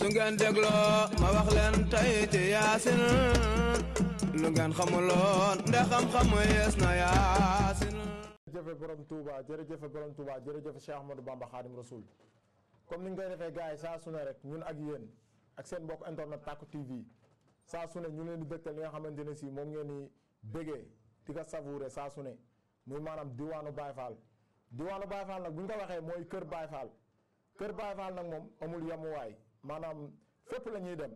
su ngeen dégloo ma wax leen tey ci yaasin lu ngeen xamuloon nde xam-xamu yees na yaasin. jërëjëf borom Touba jërëjëf borom Touba jërëjëf Cheikh Ahmadou Bamba Khadim Rasoul comme ni ñu koy defee gars yi saa su ne rek ñun ak yéen ak seen mbokk internet Tacko TV saa su ne ñu leen di dëgtal li nga xamante ne si moom ngeen di bégee di ko savouré saa su ne muy maanaam diwaanu Baye Fall. diwaanu Baye Fall nag bu ñu ko waxee mooy kër Baye Fall kër Baye Fall nag moom amul yamuwaay maanaam fépp la ñuy dem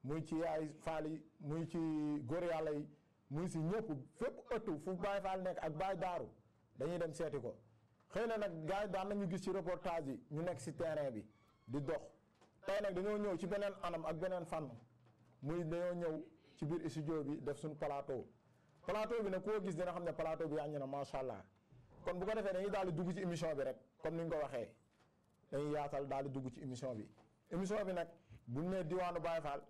muy ci yaay Fall yi muy ci góor yàlla yi muy si ñëpp fépp ëttu fu Baye Fall nekk ak Baye Daaru dañuy dem seeti ko. xëy na nag gars yi daan nañu gis ci reportage yi ñu nekk si terrain bi di dox tey nag dañoo ñëw ci beneen anam ak beneen fànn muy dañoo ñëw ci biir studio bi def suñu plateau bi nag koo gis dina xam ne plateau bi yàññi na macha allah. kon bu ko defee dañuy daal di dugg ci émission bi rek comme ni nga ko waxee dañuy yaatal daal di dugg ci émission bi nag bu ñu nee diwaanu Baye Fall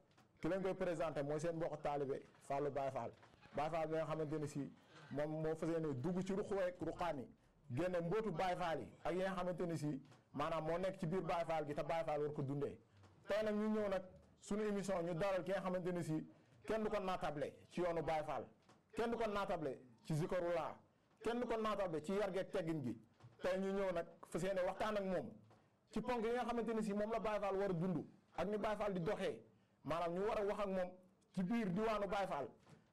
ki leen koy présenté mooy seen mbokk taalibe Fallou Baye Fall bi nga xamante ne si moom moo fas yéene dugg ci ruqweek ruqaani génne mbootu Baye Fall yi ak yi nga xamante ne si maanaam moo nekk ci biir Baye Fall gi te Baye Fall war ko dundee tey nag ñu ñëw nag suñu émission ñu dalal ki nga xamante ne si kenn du ko naatable ci yoonu Baye Fall kenn du ko naatable ci zikroulah kenn ko naatable ci yar geeg teggin gi tey ñu ñëw nag fas yéene waxtaan ak moom ci ponk yi nga xamante ne si moom la Baye Fall war a dund ak ni Baye Fall di doxee maanaam ñu war a wax ak moom ci biir diwaanu Baye Fall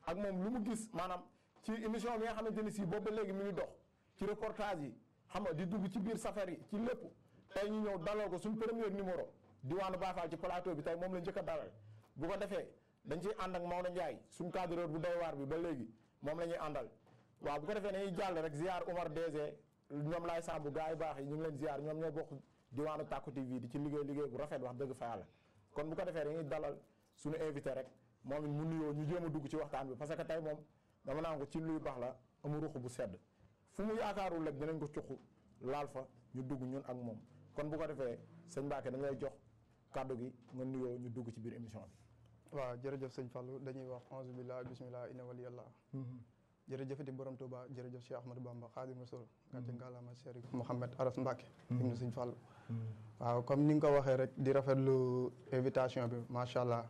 ak moom lu mu gis maanaam ci émission bi nga xamante ne si boobu ba léegi mi ngi dox ci reportage yi xam nga di dugg ci biir safar yi ci lépp tey ñu ñëw dalal ko suñ premier numéro diwaanu Baye Fall ci plateau bi tey moom la njëkk a dalal bu ko defee dañ ciy ànd ak Maodo Ndiaye suñ cadreur bu doy waar bi ba léegi moom la ñuy àndal. waaw bu ko defee dañuy jàll rek ziar Omar DG ñoom laay sàmbu gars yi baax yi ñu ngi leen ziar ñoom ñoo bokk diwaanu Tacko TV di ci liggéey bu rafet wax dëgg fa yàlla kon bu ko defee dañuy dalal suñu invité rek moom it mu nuyoo ñu jéem a dugg ci waxtaan bi parce que tey moom dama naan ko ci luy baax la amu ruq bu sedd fu mu yaakaarul rek dinañ ko cuq laal fa ñu dugg ñun ak moom kon bu ko defee sëñ Mbacké dañ lay jox kàddu gi nga nuyoo ñu dugg ci biir émission bi. waaw jërëjëf sëñ Fallou dañuy wax auzu billah bismillah inna waliyallah jërëjëfati borom Touba jërëjëf Cheikh Ahmadou Bamba Khadim Rasoul gàcce ngalaama Cheikh Mouhamed Aras Mbacké ibnu Sëñ Fall waaw comme ni nga ko waxee rek di rafetlu invitation bi macha allah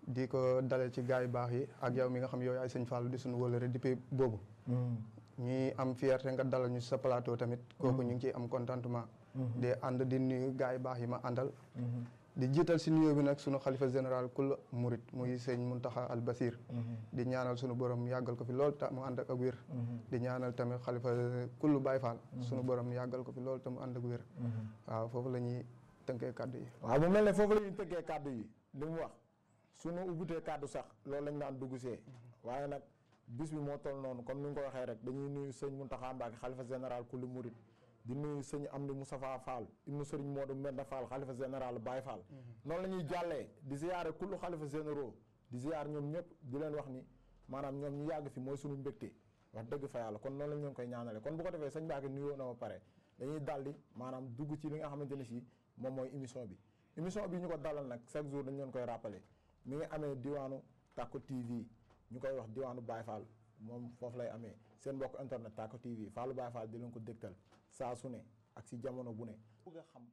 di ko dalee ci gars yu baax yi ak yow mi nga xam yow yaay Sëñ Fall di suñu wóolare depuis boobu ñuy am fierté nga dalal ñu sa plateau tamit kooku ñu ngi ciy am contentement di ànd di nuyu gars yu baax yi ma àndal di jiital si nuyoo bi nag sunu xalifa général kul murit muy sëñ Muntaxa al Basir di ñaanal sunu borom yàggal ko fi lool te mu ànd ak wér di ñaanal tamit xalifa kullu Baye Fall sunu borom yàggal ko fi lool te mu ànd ak wér waaw foofu la ñuy tënkee kàddu yi waaw mu mel ne foofu la ñuy tënkee kàddu yi li mu wax sunu ubbutee kàddu sax loolu lañ daan dugg see waaye nag bis bi moo toll noonu comme ni nga ko waxee rek dañuy nuyu sëñ Muntaxa Mbacke xalifa général kullu murit di nuyu sëñ Amdi Moustapha Fall ibnu sëriñ Modou Mbenda Fall xalifa général Baye Fall noonu la ñuy jàllee di ziyaare kullu xalifa généraux di ziyaar ñoom ñëpp di leen wax ni maanaam ñoom ñu yàgg fi mooy suñu mbégte wax dëgg fa yàlla kon noonu lañ leen koy ñaanale kon bu ko defee sëñ Mbacké nuyoo na ma pare dañuy daldi maanaam dugg ci li nga xamante ne si moom mooy émission bi ñu ko dalal nag chaque jour dañ leen koy rappelé mi ngi amee diwaanu Tacko TV ñu koy wax diwaanu Baye Fall moom foofu lay amee seen mbokk internet Tacko TV Fallou Baye Fall di leen ko dégtal saa su ne ak si jamono bu ne. bëgg a xam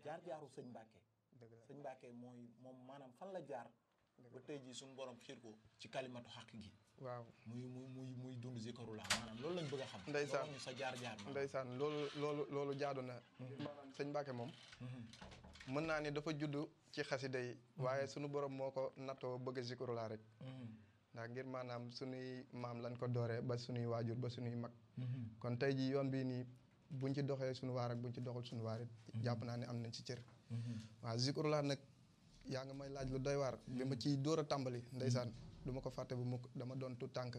jaar-jaaru sëñ Mbacké. sëñ Mbacké mooy moom maanaam fan la jaar. ba tey jii suñu borom xiir ko ci kalimatu xaq gi. waaw muy dund zikroulah maanaam loolu lañ bëgg a xam. ndeysaan loolu ñu sa jaar-jaar. ndeysaan loolu jaadu na. maanaam sëñ Mbacké moom. mën naa ni dafa judd ci xasida yi. waaye sunu borom moo ko nattoo bëgg a zikroulah rek. ndax ngir maanaam sunuy maam lañ ko dooree ba sunuy waajur ba sunuy mag. kon tey jii yoon bii nii. buñ ci doxee suñu waar ak buñ ci doxul suñu waar it jàpp naa ne am nañ ci cër waaw zikroulah nag yaa nga may laaj lu doy waar bi ma ciy dóor a tàmbali ndeysaan du ma ko fàtte bu mukk dama doon tu tànk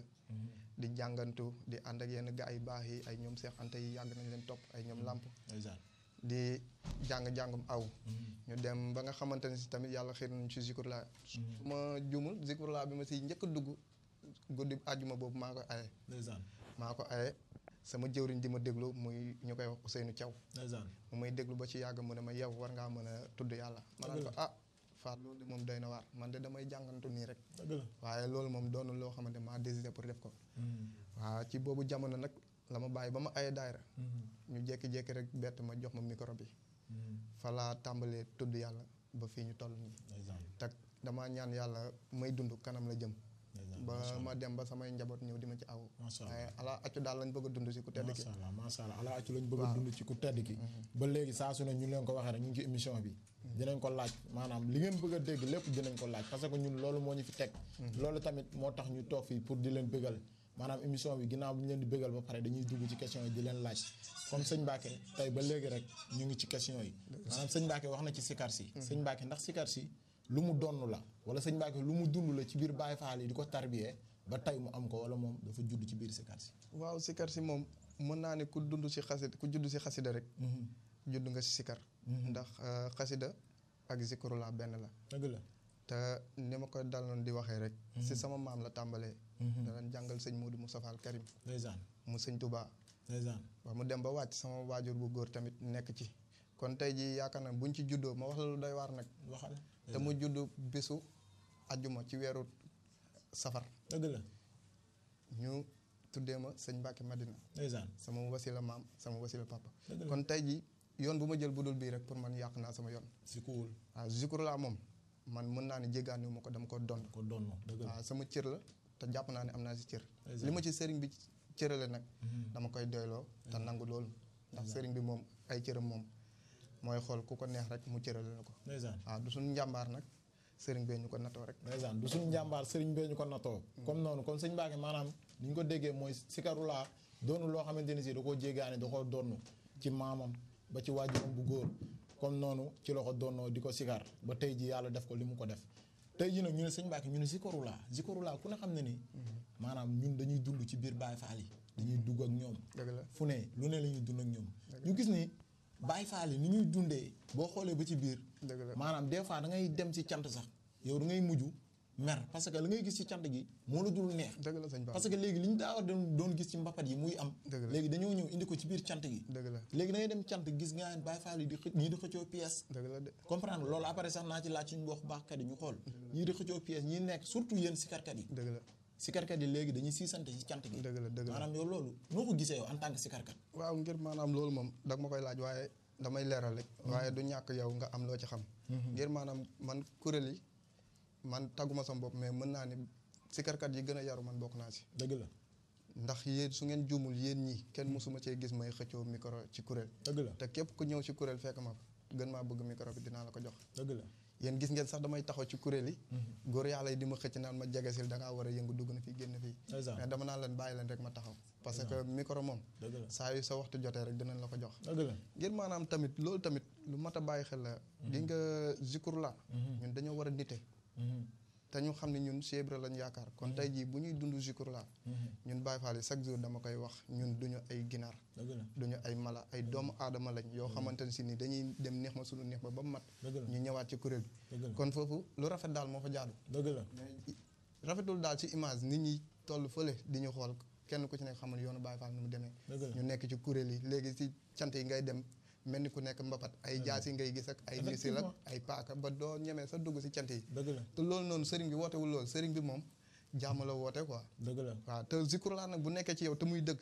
di jàngantu di ànd ak yenn gaa yu baax yi ay ñoom Seex Anta yi yàgg nañ leen topp ay ñoom làmp di jàng-jàngum aw ñu dem ba nga xamante ne si tamit yàlla xëy nañ ci zikroulah su ma jumul zikroulah bi ma siy njëkk a dugg guddi àjjuma boobu maa ko aye sama jëwriñ di ma déglu muy ñu koy wax Ousseynou Thiaw mu may déglu ba ci yàgg mu ne ma yow war ngaa mën a tudd yàlla ma naan ko Faat loolu de moom doy na waar man de damay jàngantu nii rek waaye loolu moom doonul loo xamante maa décidé pour def ko waaw ci boobu jamono nag la ma bàyyi ba ma ayee daayra ñu jékki-jékki rek bett ma jox ma micro bi fa laa tàmbalee tudd yàlla ba fii ñu toll nii te damaa ñaan yàlla may dund kanam la jëm ba ma dem ba samay njaboot ñëw di ma ci aw waaye ala accu daal lañ bëgg a dund si ku tedd ki macha allah ala accu lañ bëgg a dund ci ku tedd ki ba léegi saa su ne ñu leen ko waxee rek ñu ngi ci émission bi dinañ ko laaj maanaam li ngeen bëgg a dégg lépp dinañ ko laaj parce que ñun loolu moo ñu fi teg loolu tamit moo tax ñu toog fii pour di leen bëggal maanaam émission bi ginnaaw bu ñu leen di bëggal ba pare dañuy dugg ci question yi di leen laaj comme sëñ Mbacké tey ba léegi rek ñu ngi ci question yi maanaam sëñ Mbacké wax na ci sikar si sëñ Mbacké ndax sikar si lu mu donn la wala sëñ Mbacké lu mu dund la ci biir Baye Fall yi di ko tarbiyee ba tey mu am ko wala moom dafa judd ci biir sikar si waaw sikar si moom mën naa ne ku judd si xasida rek judd nga si sikar ndax xasida ak zikroulah benn la dëgg la te ni ma koy daloon di waxee rek si sama maam la tàmbalee danañ jàngal sëñ Modou Moustapha al Karim ndeysaan mu sëñ Touba ndeysaan waaw mu dem ba wàcc sama waajur bu góor tamit nekk ci kon tey ji yaakaar na buñ ci juddoo ma wax la lu doy waar nag waxal te mu judd bisu ajjuma ci weeru safar dëgg la ñu tuddee ma sëñ Mbacké Madina ndeysaan sama wasila maam sama wasila papa kon tey ji yoon bu ma jël bu dul bii rek pour man yàq naa sama yoon si kuwul waaw zikroulah moom man mën naa ne jéggaani ma ko dama ko donn waaw sama cër la te jàpp naa ne am naa si cër li ma ci sëriñ bi cërale nag dama koy doyloo te nangu loolu ndax sëriñ bi moom ay cëram moom mooy xool ku ko neex rek mu cërale na ko waaw du suñu njàmbaar nag sëriñ bee ñu ko nattoo rek ndeysaan du suñu njàmbaar sëriñ bee ñu ko nattoo comme noonu comme sëñ Mbacké maanaam ni ñu ko déggee mooy zikroulah doonu loo xamante ni si da koo jéggaane da koo donn ci maamam ba ci waajuram bu góor comme noonu ci la ko donnoo di ko sikar ba tey ji yàlla def ko li mu ko def tey ji nag ñu ne sëñ Mbacké ñu ne zikroulah ku ne xam ne ni maanaam ñun dañuy dund ci biir Baye Fall yi dañuy dugg ak ñoom fu ne lu ne la ñuy dund ak ñoom ñu gis ni Baye Fall yi ni ñuy dundee boo xoolee ba ci biir maanaam des fois da ngay dem ci cant sax yow da ngay mujj mer parce que la ngay gis ci cant gi moo la dul neex parce que léegi li ñu daa doon gis ci mbapat yi muy am léegi dañoo ñëw indi ko ci biir cant gi léegi da ngay dem cant gis nga Baye Fall yi ñii di xëccoo pièce comprendre loolu après sax naa ci laaj suñu mbokk baaxkat yi ñu xool ñii di xëccoo pièce ñii nekk surtout yéen sikarkat yi sikarkat yi léegi dañuy siisante ci cant gi maanaam yow loolu noo ko gisee yow en tant que sikarkat waaw ngir maanaam loolu moom dag ma koy laaj waaye damay leeral rek waaye du ñàkk yow nga am loo ci xam ngir maanaam man kuréel yi man tàgguma sama bopp mais mën naa ni sikarkat yi gën a yaru man bokk naa si dëgg la ndax yéen su ngeen juumul yéen ñi kenn mosuma cee gis may xëccoo micro ci kuréel dëgg la te képp ku ñëw ci kuréel fekk ma gën maa bëgg micro bi dinaa la ko jox dëgg la yéen gis ngeen sax damay taxaw ci kuréel yi góor yàlla yi di ma xëcc naan ma jegesil da ngaa war a yëngu dugg na fii génn fii mais dama naan leen bàyyi leen rek ma taxaw parce que micro moom saa yu sa waxtu jotee rek dinañ la ko jox dëgg la ngir maanaam tamit loolu tamit lu mat a bàyyi xel la gi nga zikroulah ñun dañoo war a nite te ñu xam ne ñun Cheikh Ibra lañ yaakaar kon tey jii bu ñuy dund zikroulah ñun Baye Fall yi chaque jour dama koy wax ñun duñu ay ginaar duñu ay mala ay doomu aadama lañ yoo xamante ne si ni dañuy dem neex ma sunu neex ba mu mat ñu ñëwaat ci kuréel bi kon foofu lu rafet daal moo fa jaadu dëgg la rafetul daal ci image nit ñi toll fële di ñu xool kenn ku ci nekk xamul yoonu Baye Fall nu mu demee ñu nekk ci kuréel yi léegi ci cant yi ngay dem mel ni ku nekk mbapat ay jaasi ngay gis ak ay misil ak ay paaka ba doo ñemee sa dugg si cant yi te loolu noonu sëriñ bi wootewul loolu sëriñ bi moom jàmm la woote quoi dëgg la waaw te zikroulah nag bu nekkee ci yow te muy dëgg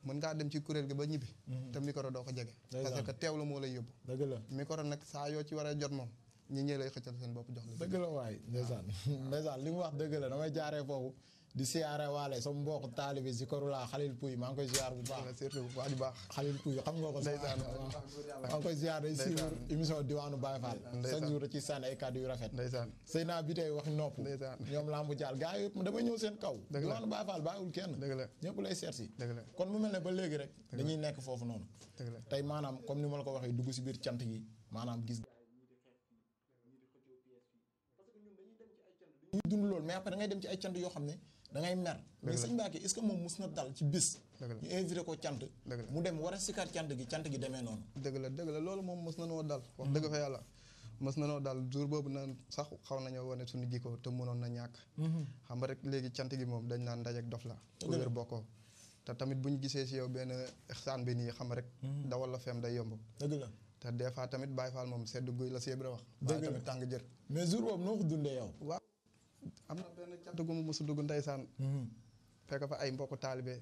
mën ngaa dem ci kuréel gi ba ñibbi te micro doo ko jege parce que teew la moo lay yóbbu dëgg la micro nag saa yoo ci war a jot moom ñi ñee lay xëccal seen bopp jox la dëgg la waay ndeysaan ndeysaan li mu wax dëgg la damay jaaree foofu di siyaare waale sama mbokk taalibi zikroulah Xalil Pouy maa ngi koy ziar bu baax surtout waa ju baax Xalil Pouy xam nga ko ndeysaan maa ngi koy ziar day suivre émission diwaanu Baye Fall chaque jour da ciy sànni ay kàddu yu rafet ndeysaan sëy naa bi tey wax nopp ñoom lambu jaal gars yi damay ñëw seen kaw diwaanu Baye Fall bàyyiwul kenn ñëpp lay seet si kon mu mel ne ba léegi rek dañuy nekk foofu noonu tey maanaam comme ni ma la ko waxee dugg si biir cant gi maanaam gis ñuy dund loolu mais après da ngay dem ci ay cant yoo xam ne da ngay mer mais sëñ Mbacké est-ce que moom mus na dal ci bis ñu invité ko cant mu dem war a sikar cant gi demee noonu dëgg la loolu moom mos na noo dal wax dëgg fa yàlla mos na noo dal jour boobu naan sax xaw nañoo wane suñu jikko te mënoon na ñàkk xam nga rek léegi cant gi moom dañ naan ndaj ak dof la ku wér bokkoo te tamit bu ñu gisee si yow benn ixsaan bi nii xam rek dawal la fem day yomb dëgg la te des fois tamit Baye Fall moom sedd guy la Cheikh Ibra wax waaye tamit tàng jër mais jour boobu noo ko dundee yow waaw am na benn cant gu mu mosu dugg ndeysaan fekk fa ay mbokk taalibe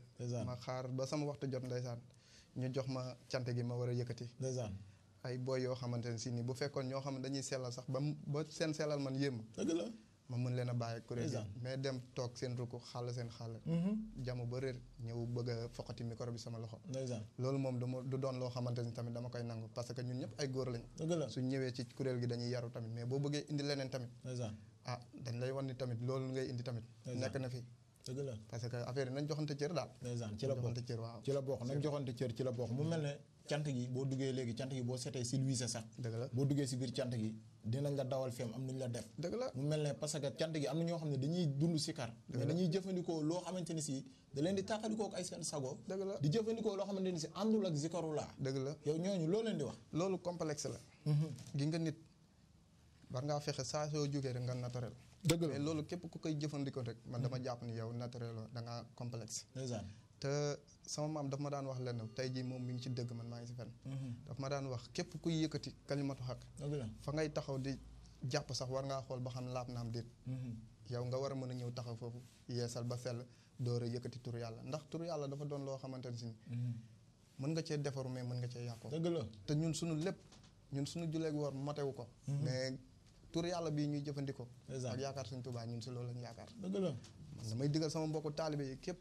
ma xaar ba sama waxtu jot ndeysaan ñu jox ma cant gi ma war a yëkkati ndeysaan ay boy yoo xamante ne si nii bu fekkoon ñoo xam ne dañuy sellal sax ba seen sellal man yéem dëgg la ma mën leen a bàyyi kuréel gi mais dem toog seen ruku xàll seen xàll jamu ba réer ñëw bëgg a foqati micro bi sama loxo loolu moom du doon loo xamante ni tamit dama koy nangu parce que ñun ñëpp ay góor lañ suñ ñëwee ci kuréel gi dañuy yaru tamit mais boo bëggee indi leneen tamit ah dañ lay wan ni tamit loolu ngay indi tamit nekk na fi dëgg la parce que affaire yi nañ joxante cër daal ci la bokk cër waaw ci la bokk nañ joxante cër ci la bokk mu mel ne cant gi boo duggee léegi cant gi boo setee si luise sax dëgg la boo duggee si biir cant gi dinañ la dawal feem am nañ la def dëgg la mu mel ne parce que cant gi am na ñoo xam ne dañuy dund sikar mais dañuy jëfandikoo loo xamante ni si da leen di tàqalikoo ak ay seen sago dëgg la di jëfandikoo loo xamante ni si àndul ak zikroulah dëgg la yow ñooñu loo leen di wax loolu complexe la gi nga nit war ngaa fexe saa soo jógee rek nga naturel dëgg la mais loolu képp ku koy jëfandikoo rek man dama jàpp ni yow naturel da ngaa complexe te sama maam daf ma daan wax lenn tey jii moom mi ngi ci dëgg man maa ngi si fen daf ma daan wax képp kuy yëkkati kalimatu xaq fa ngay taxaw di jàpp sax war ngaa xool ba xam laab naam déet yow nga war a mën a ñëw taxaw foofu yeesal ba sell door a yëkkati turu yàlla ndax turu yàlla dafa doon loo xamante ne si mën nga cee defaru mais mën nga cee yàqoo dëgg la te ñun suñu lépp ñun suñu juleeg woor matewu ko mais tur yàlla bii ñuy jëfandikoo ak yaakaar Sëñ Tuubaa ñun si loolu lañu yaakaar dëgg la man damay digal sama mbokku taalibe yi képp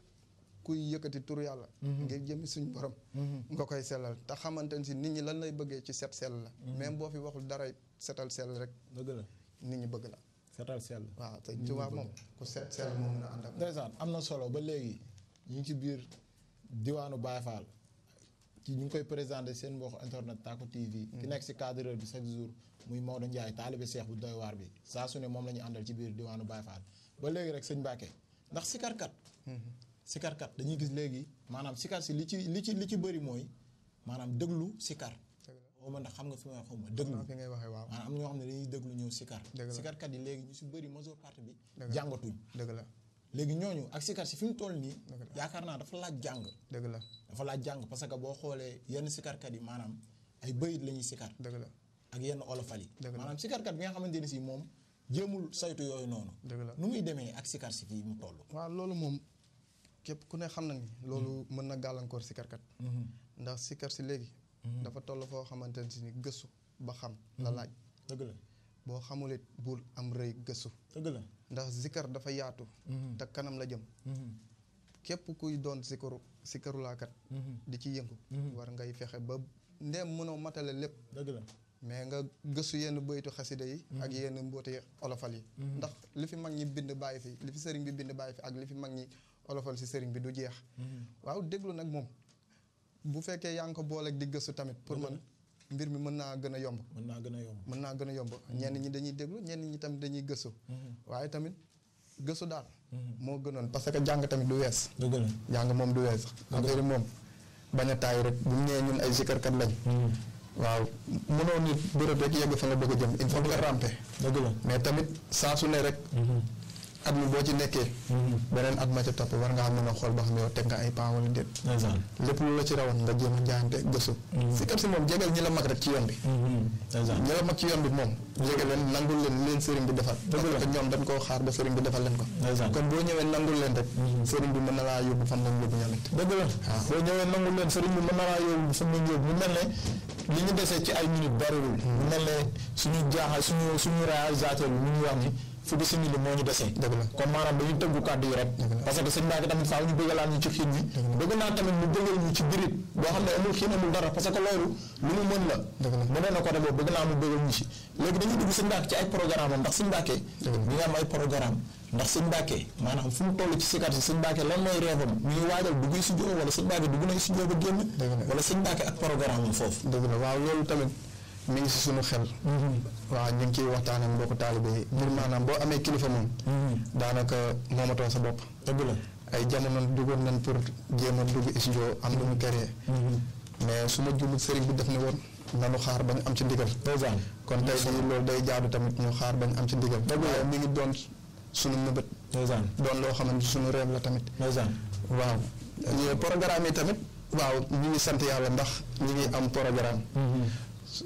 kuy yëkkati tur yàlla ngir jëmi suñ borom nga koy sellal te xamante ne si nit ñi lan lay bëggee ci set sell la même boo fi waxul dara setal sell rek dëgg la nit ñi bëgg la setal sell waaw Sëñ Tuubaa moom ku set sell moom mën a ànd ak ndeysaan am na solo ba léegi ñu ngi ci biir diwaanu Baye Fall ci ñu ngi koy présenté seen mbokk internet Tacko TV ki nekk si cadreur bi chaque jour muy Maodo Ndiaye taalibe Seex bu doy waar bi saa su ne moom la ñu àndal ci biir diwaanu Baye Fall ba léegi rek sëñ Mbacké ndax sikarkat dañuy gis léegi maanaam sikar si li ci bëri mooy maanaam déglu sikar xaw ma ndax xam nga fi may xaw ma déglu fi ngay waxee waaw maanaam am ñoo xam ne dañuy déglu ñëw sikar sikarkat yi léegi ñu si bëri majeure partie bi jàngatuñ dëgg la léegi ñooñu ak sikar si fi mu toll nii yaakaar naa dafa laaj jàng dëgg la dafa laaj jàng parce que boo xoolee yenn sikarkat yi maanaam ay bëyit la ñuy sikar dëgg la ak yenn olofal yi maanaam sikarkat bi nga xamante ne si moom jéemul saytu yooyu noonu dëgg la nu muy demee ak sikar si fii mu toll waaw loolu moom képp ku ne xam na ni loolu mën na gàllankoor sikarkat ndax sikar si léegi dafa toll foo xamante ne si ni gëstu ba xam la laaj dëgg la boo xamulit bul am rëy gëstu dëgg la ndax zikar dafa yaatu te kanam la jëm képp kuy doon sikarulaakat di ci yëngu war ngay fexe ba ndeem mënoo matale lépp dëgg la mais nga gëstu yenn bëytu xasida yi ak yenn mbooti olofal yi ndax li fi mag ñi bind bàyyi fi li fi sëriñ bi bind bàyyi fi ak li fi mag ñi olofal si sëriñ bi du jeex waaw déglu nag moom bu fekkee yaa ngi ko booleeg di gëstu tamit pour man mbir mi mën naa gën a yomb mën naa gën a yomb ñenn ñi dañuy déglu ñenn ñi tamit dañuy gëstu waaye tamit gëstu daal moo gënoon parce que jàng tamit du wees jàng moom du wees affaire yi moom bañ a taay rek bu ñu nee ñun ay sikarkat lañ waaw mënoo nit bërëb rek yegg fa nga bëgg a jëm il faut nga rampe dëgg la mais tamit saa su ne rek at mi boo ci nekkee beneen at ma ca topp war ngaa mën a xool ba xam yow teg nga ay pas wala déet lépp lu la ci rawoon nga jéem a jaayante gëstu sikar si moom jegal ñi la mag rek ci yoon bi ñi la mag ci yoon bi moom jegal leen nangul leen sëriñ bi defal parce que ñoom dañ koo xaar ba sëriñ bi defal leen ko kon boo ñëwee nangul leen rek sëriñ bi mën na laa yóbbu fan lañ yóbbu ñamit dëgg la boo ñëwee nangul leen sëriñ bi mën na laa yóbbu fan lañ yóbbu mu mel ne li ñu desee ci ay minutes bariwul mu mel ne suñu réalisateur bi mu ñu wax ni fukki simili moo ñu desee dëgg la comme maanaam dañuy tëggu kàddu yi rek parce que sëñ Mbacké tamit faaw ñu bëggalaan ñu ci xiin mi bëgg naa tamit mu bëggal ñu ci birit boo xam ne amul xiin amul dara parce que loolu lu mu mën la mënee na ko de boobu bëgg naa mu bëggal ñu ci léegi dañuy dugg sëñ Mbacké ci ay programme am ndax sëñ Mbacké ñi nga am ay programme ndax sëñ Mbacké maanaam fu mu toll ci sikar si sëñ Mbacké lan mooy rêve am mi ngi waajal dugg studio wala sëñ Mbacké dugg na studio ba génn wala sëñ Mbacké ak programme am foofu dëgg la waaw loolu tamit mi ngi si suñu xel waaw ñu ngi ciy waxtaan ak mbokku taalibe yi ngir maanaam boo amee kilifa moom daanaka moomatoo sa bopp dëgg la ay jamono duggoon nañ pour jéem a dugg studio am lu mu créé mais su ma jumul sëriñ bi def ne woon nanu xaar ba ñu am ci ndigal kon tey jii loolu day jaadu tamit ñu xaar ba ñu am ci ndigal waaye mi ngi doon suñu mëbët doon loo xamante suñu réew la tamit waaw programme yi tamit waaw ñu ngi sant yàlla ndax ñu ngi am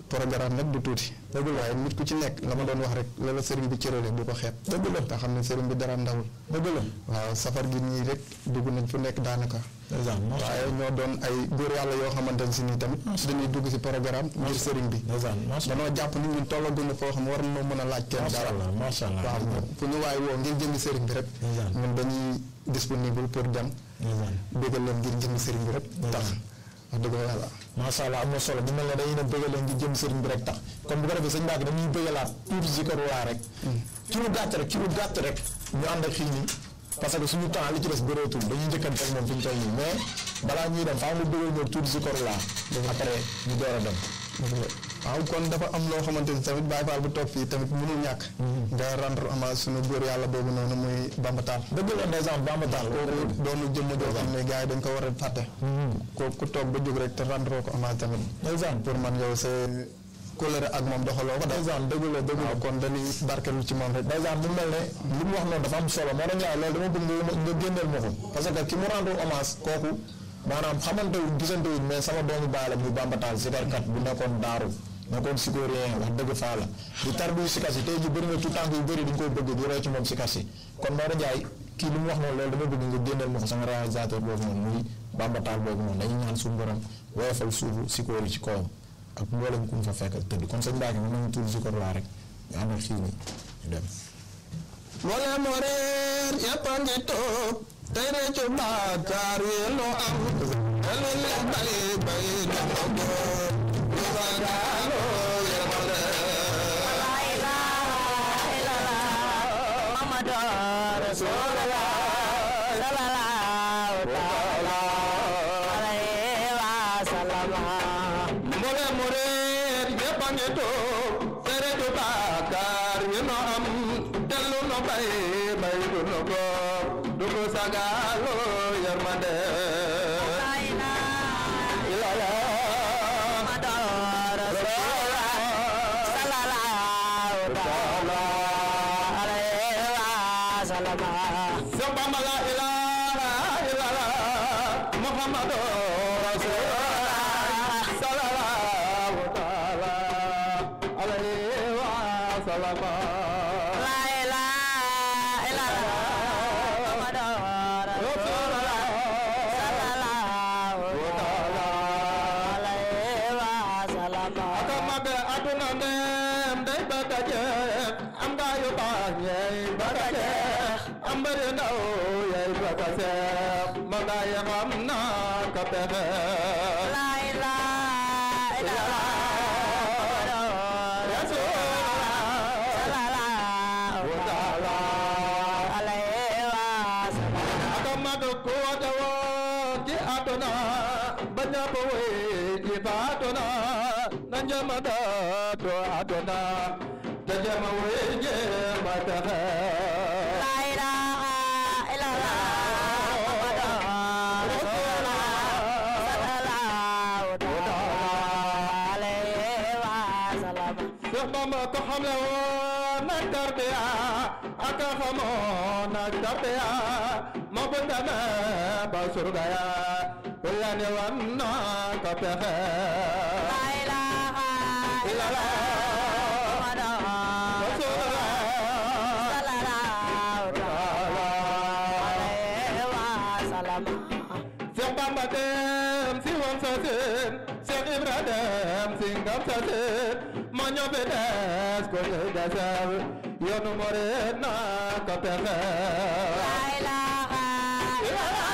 programme nag du tuuti waaye nit ku ci nekk la ma doon wax rek la la sëriñ bi cërale bu ko xeeb te xam ne sëriñ bi dara ndawul waaw safar gi nii rek dugg nañ fu nekk daanaka waaye ñoo doon ay góor yàlla yoo xamante ne si nii tamit dañuy dugg si programme ngir sëriñ bi danoo jàpp ni ñun tollaguñu foo xam war nañoo mën a laaj kenn dara macha allah waaw fu ñu waay woo ngir jëmmi sëriñ bi rek ñun dañuy disponible pour dem bégal leen ngir jëmmi sëriñ bi rek tax wax dëgg yàlla macha allah am na solo bu mel ne dañuy ne bégal leen ngir jëmmi sëriñ bi rek tax kon bu ko defee sëñ Mbacké dañuy bégalaat tuuti zikroulah rek ci lu gàtt rek ñu ànd ak xii nii parce que suñu temps li ci des bëreetul dañuy njëkkante ak moom fi ñu toll nii mais balaa ñuy dem faa mu bëggoon ñëw tuuti zikroulah après ñu door a dem. waaw kon dafa am loo xamante ni tamit Baye Fall bu toog fii tamit mënul ñàkk. nga rendre hommage suñu góor yàlla boobu noonu muy Bamba Tall. dëgg la ndeysaan Bamba Tall. kooku doonu jëmm joo xam ne gars yi dañ ko war a fàtte. ku toog ba jóg rek te rendre ko hommage tamit. ndeysaan pour man yow c'est kóllëre ak moom doxaloo ko daal. ndeysaan dëgg la kon dañuy barkelu ci moom rek. ndeysaan bu mel ne li mu wax noonu dafa am solo moo tax ñaar loolu dama bëgg nga génneel ma ko parce que ki mu rendre hommage kooku maanaam xamante wuñ gisante wuñ mais sama doomu baay la bu Bamba Tall sikarkat bu nekkoon daaru nekkoon sikorien wax dëgg faa la di tarbiyu sikar si tey ji bëri na tout temps yu bëri dañ koy bëgg di roy ci moom sikar si kon Maodo Ndiaye kii li mu wax noonu loolu dama bëgg nga génneel ma ko sama réalisateur boobu noonu muy Bamba Tall boobu noonu dañuy ñaan suñu borom woyofal suufu sikóor yi ci kawam ak mboolem ku mu fa fekk tëdd kon sëñ Mbacké mën nañu tuur zikroulah rek ñu ànd ak xii ni ñu dem wala moo reer yàpp a ngi toog tey réccu bàkkaar yi loo am elu le bay dama góor lu sagaalo yërmande la ilaha illallah Muhammadu Rasulullah sallallahu taala alayhi wa sallam mbole mu reer yàpp a ngi toog tey réccu bàkkaar yi loo am dellu no bay du no góor du ko sagaalo yërmande la ilaha illallah Muhammadu Rasulullah sallallahu taala alayhi wa sallam Bamba la ilaha illallah Muhammadu Rasulullah sallallahu taala alayhi wa sallam surgaya wallane wanna ka pexe la ilaha illallah rasulullah sallallahu alayhi wa sallam Cheikh Bamba dem si won sa sen Cheikh Ibra dem si ngam sa sen ma ñobe des ko desal yoonu morena ka pexe la ilaha illallah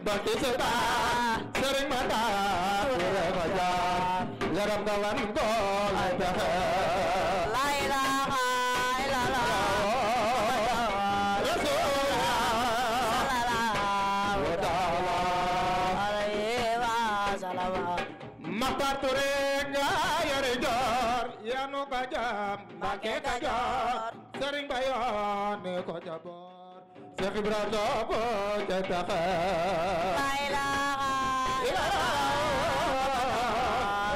Bakti seta sering mata raja garam kawan gol la ilaha illallah Rasulullah sallallahu alaihi wasallam mapatore yare jor yanu kajam Mbacké kajor sering bayon ko jabor Cheikh Ibrahima ko jataxa la ilaha illallah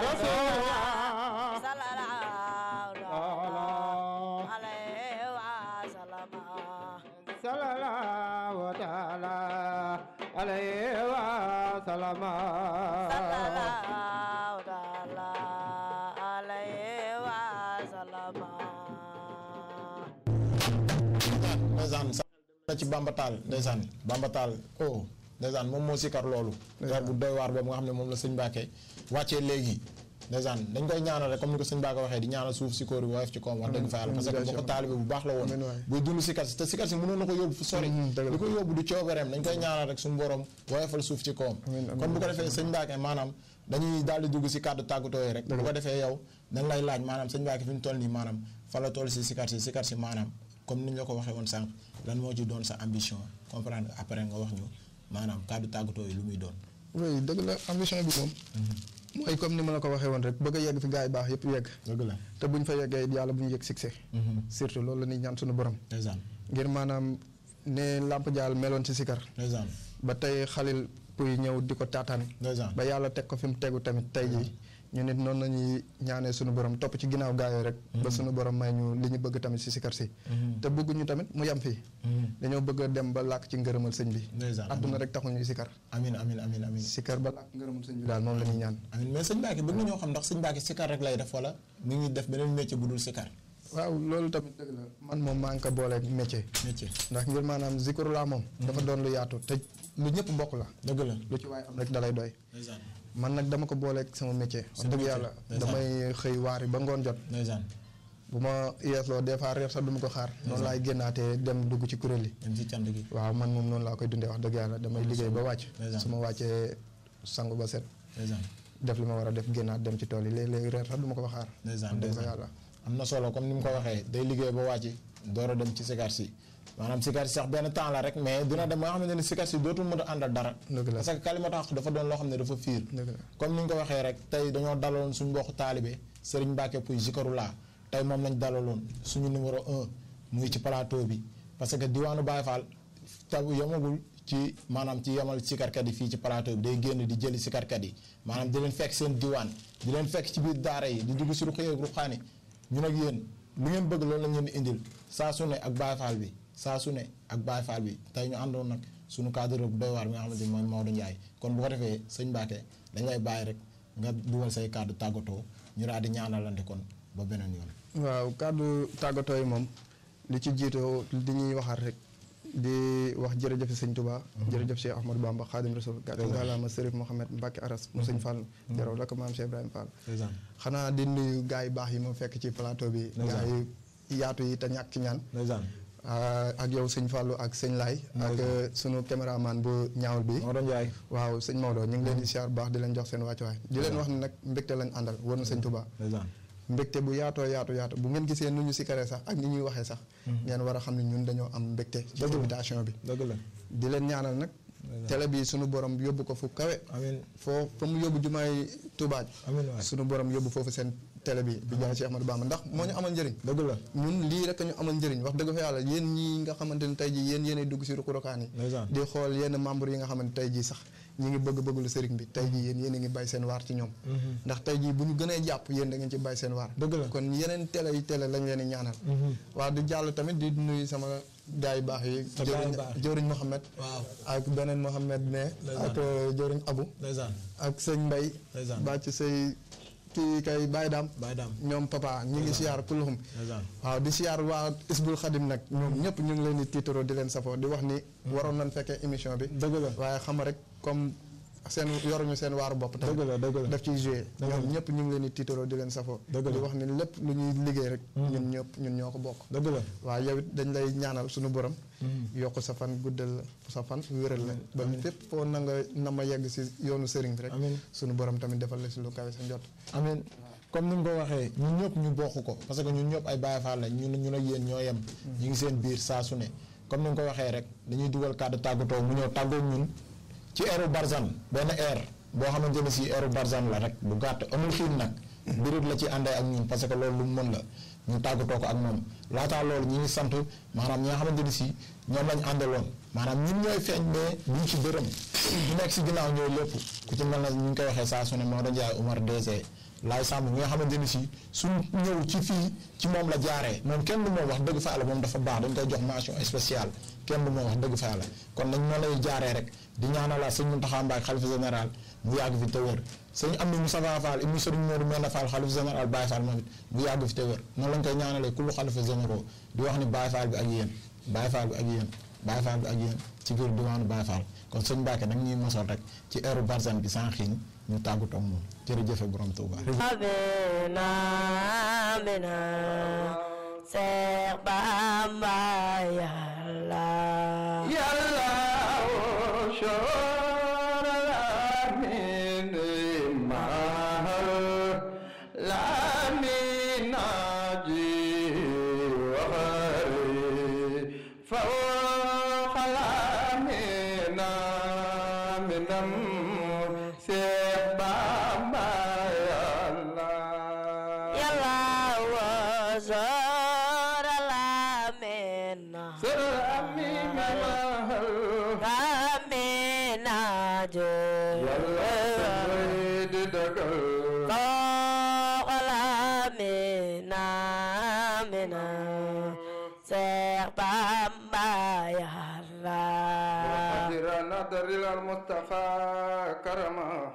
Rasulullah sallallahu alaihi wasallam sallallahu ta'ala alaihi wa وسلم ndeysaan sax na ci bambatal ndeysaan bambatal oh ndeysaan moom moo sikar loolu gar bu doy waar boobu nga xam ne moom la sëñ Mbacké wàccee léegi ndeysaan dañ koy ñaanal rek comme ni ko sëñ Mbacké waxee di ñaanal suuf si kóor bi woyof ci koom wax dëgg fa yàlla parce que boo ko taalibe bu baax la woon buy dund sikar si te sikar si mënoon na ko yóbbu fu sori li ko yóbbu du coobareem dañ koy ñaanal rek suñu borom woyofal suuf ci koom kon bu ko defee sëñ Mbacké maanaam dañuy daal di dugg si kàddu tàggatoo yi rek bu ko defee yow dañ lay laaj maanaam sëñ Mbacké fi mu toll nii maanaam fa la toll si sikar si maanaam comme ni ñu la ko waxee woon sànq lan moo ci doon sa ambition comprendre après nga wax ñu maanaam kàddu tàggatoo yi lu muy doon. oui dëgg la ambition bi moom. mooy comme ni ma la ko waxee woon rek bëgg a yegg fi gars yi baax yëpp yegg. dëgg la te buñ fa yeggee yàlla bu ñu yegg succès. surtout loolu la ñuy ñaan suñu borom. ndeysaan ngir maanaam ne Lamp Dial meloon ci sikar. ndeysaan ba tey xalil puy ñëw di ko taataan. ndeysaan ba yàlla teg ko fi mu tegu tamit tey jii. ñu nit noonu lañuy ñaanee suñu borom topp ci ginnaaw gaa yooyu rek. ba suñu borom may ñu li ñu bëgg tamit si sikar si. te bëgguñu tamit mu yem fii. dañoo bëgg a dem ba làkk ci ngërëmal sëñ bi. adduna rek taxu ñuy sikar. amiin amiin amiin amiin. sikar ba làkk ngërëmal sëñ bi daal moom la ñuy ñaan. amiin mais sëñ Mbacké bëgg nañoo xam ndax sëñ Mbacké sikar rek lay def wala mi ngi def beneen métier bu dul sikar. waaw loolu tamit dëgg la man moom maa ngi ko booleeg métier. ndax ngir maanaam zikroulah moom. dafa doon lu yaatu te lu ñëpp bokk la. dëgg la lu ci waay am rek dalay doy. man nag dama ko booleeg sama métier. wax dëgg yàlla damay xëy waari ba ngoon jot. bu ma yeesloo des fois reer sax du ma ko xaar. noonu laay génnaatee dem dugg ci kuréel yi. dem ci cant gi. waaw man moom noonu laa koy dundee wax dëgg yàlla damay liggéey ba wàcc. su ma wàccee sangu ba set. def li ma war a def génnaat dem ci tool yi léeg-léeg reer sax du ma ko fa xaar. dëgg yàlla am na solo comme ni mu ko waxee day liggéey ba wàcc door a dem ci sikar si maanaam sikar si sax benn temps la rek mais dina dem ba nga xamante ne sikar si dootul mën a àndal dara. parce que kalimatu xaq dafa doon loo xam ne dafa fiir. comme ni nga ko waxee rek tey dañoo dalaloon suñu mbokku taalibe Serigne Mbacké Pouye zikroulah tey moom lañ dalaloon suñu numéro 1 mu ngi ci plateau bi parce que diwaanu Baye Fall taw yemagul ci maanaam ci yemal sikarkat yi fii ci plateau bi day génn di jëli sikarkat yi maanaam di leen fekk seen diwaan di leen fekk ci biir daara yi di dugg si ruqee ak ruqaani ñun ak yéen lu ngeen bëgg loolu lañ leen di indil saa su ne ak Baye Fall bi saa su ne ak Baye Fall bi tey ñu àndoon nag suñu cadre bu doy waar bi nga xamante ni mooy Maodo Ndiaye kon bu ko defee sëñ Mbacké dañ lay bàyyi rek nga dugal say kàddu tàggatoo ñu daal di ñaanalante kon ba beneen yoon. waaw kàddu tàggatoo yi moom li ci jiitoo di ñuy waxaat rek di wax jërëjëf sëñ Touba. jërëjëf Cheikh Ahmadou Bamba Khadim Rasoul. gàcce ngalaama Serif Mohamed Mbacké Aras mu sëñ Fall. jaraw la ko maam Cheikh Ibrahima Fall. xanaa di nuyu gars yi baax yi ma fekk ci plateau bi. gars yi yaatu yi te ñàkk ci ñaan. ak yow sëñ Fallou ak sëñ Laay ak sunu caméraman bu ñaawul bi Maodo Ndiaye waaw sëñ Maodo ñu ngi leen di siyaar baax di leen jox seen wàccuwaay di leen wax ne nag mbégte lañ àndal war na sëñ Touba mbégte bu yaatoo yaatu bu ngeen gisee nu ñu sikaree sax ak ni ñuy waxee sax ngeen war a xam ne ñun dañoo am mbégte ci invitation bi di leen ñaanal nag télé bi sunu borom yóbbu ko fu kawe foo fa mu yóbbu jumaay Touba sunu borom yóbbu foofu seen télé bi bi jaay Cheikh Ahmadou Bamba ndax moo ñu amal njëriñ dëgg la ñun lii rek ñu amal njëriñ wax dëgg fa yàlla yéen ñi nga xamante ne tey jii yéenay dugg si ruqu-ruqaan yi di xool yenn membre yi nga xamante tey jii sax ñi ngi bëgg lu sëriñ bi tey jii yéen a ngi bàyyi seen waar ci ñoom ndax tey jii bu ñu gënee jàpp yéen da ngeen ci bàyyi seen waar dëgg la kon yeneen télé yi télé lañ leen di ñaanal waaw di jàll tamit di nuyu sama gaay yu baax yi jëwriñ Mohamed ak beneen Mohamed ne ak jëwriñ Abou ak sëñ Mbay bàcc say kii kay Baye Dame ñoom papa ñu ngi siyaar kulluxum waaw di siyaar waa Isbul Xadim nag ñoom ñëpp ñu ngi leen di tiitaroo di leen safoo di wax ni waroon nañ fekkee émission bi dëgg la waaye xam rek comme seen yoruñu seen waaru bopp tamit daf ciy joué ñoom ñëpp ñu ngi leen di tiitaroo di leen safoo di wax ni lépp lu ñuy liggéey rek ñun ñoo ko bokk dëgg la waaw yow it dañ lay ñaanal suñu borom yokk sa fan guddal sa fan wéral la ba fépp foo na nga na ma yegg si yoonu sëriñ bi rek suñu borom tamit defal la si lu kawe sa njot amiin comme ni nga ko waxee ñun ñëpp ñu bokk ko parce que ñun ñëpp ay Baye Fall la ñun ak yéen ñoo yem ñu ngi seen biir saa su ne comme ni nga ko waxee rek dañuy dugal kàddu tàggatoo mu ñëw tàggoo ñun ci eeru Barzan benn air boo xamante ne si eeru Barzan la rek bu gàtt amul xiin nag birit la ci àndee ak ñun parce que loolu lu mu mën la ñu tàggatoo ko ak moom laataa loolu ñi ngi sant maanaam ñi nga xamante ni si ñoom lañ àndaloon maanaam ñun ñooy feeñ mais duñ ci dërëm ñu nekk si ginnaaw ñooy lépp ku ci mel na ñu ngi koy waxee saa su ne Maodo Ndiaye Oumar DG laay sàmm mi nga xamante ni si suñ ñëw ci fii ci moom la jaaree moom kenn du moom wax dëgg fa yàlla moom dafa baax dañ koy jox mention spéciale kenn du moom wax dëgg fa yàlla kon nañ noonu lay jaaree rek di ñaanalaat sëñ Mountakha Mbacké xalifa général mu yàgg fi te wër sëñ Amdi Moustapha Fall ibnu sëriñ Modou Menda Fall xalifa général Baye Fall moom it mu yàgg fi te wër noonu lañ koy ñaanalee kullu xalifa généraux di wax ni Baye Fall bi ak yéen Baye Fall bi ak yéen Baye Fall bi ak yéen ci biir diwaanu Baye Fall kon sëñ Mbacké nag ñuy mosol rek ci heure barzan bi sans xiin ñu tàggatoo ak moom jërëjëf borom Touba. Seex Bamba yàlla yàlla المصطفى كرما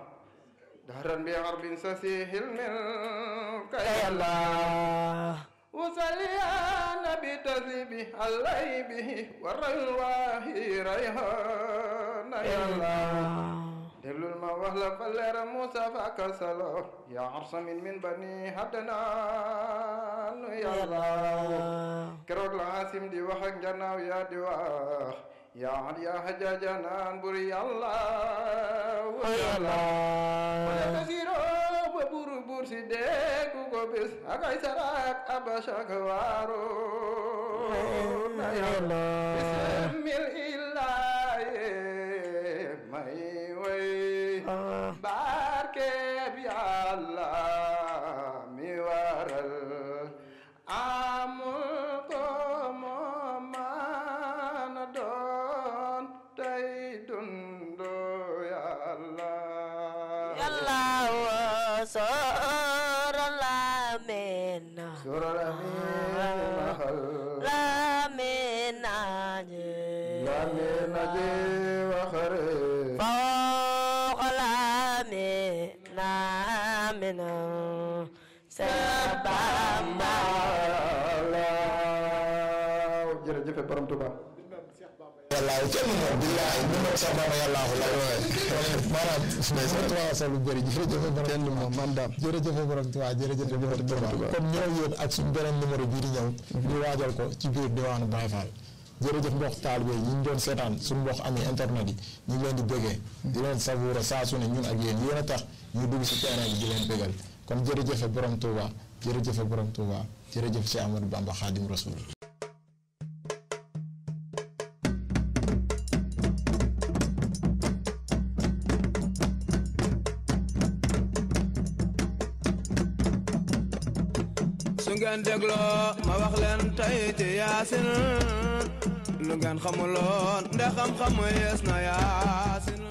دهرا بعرب سسيه الملك يا الله وصلي على بتذيبه علي به والرواه ريحان يا الله دل الموهل فلر موسى فكسلو يا عرس من بني حدنان يا الله كروك العاصم دي وحق جناو يا دواخ يا علي يا حجاجنا بري الله يا الله ولا تسيرو ببور بور سيدك وقبس أكاي سراك أبشاك وارو يا الله بسم الله ماي وي بارك يا الله ميوارل jërëjëf borom Touba yàllaaw kenn moom billaahi ñu moom sax baba yàllaahu la maanaam Touba sa lu bëri jërëjëf borom kenn moom man daam jërëjëf borom Touba jërëjëf borom Touba comme ñëw yéen ak suñu beneen numéro bii di ñëw ñu waajal ko ci biir diwaanu Baye Fall jërëjëf mbokk taalibe yi ñu doon seetaan suñu mbokk ami internet yi ñu ngi leen di bëggee di leen savouré saa su ne ñun ak yéen yéen a tax ñu dugg si terrain bi di leen bëggal kon jërëjëf borom Touba jërëjëf borom Touba jërëjëf si Amadou Bamba Khadim Rasoul su ngeen dégloo ma wax leen tey ci Yaasin lu ngeen xamuloon nde xam-xam yees na Yaasin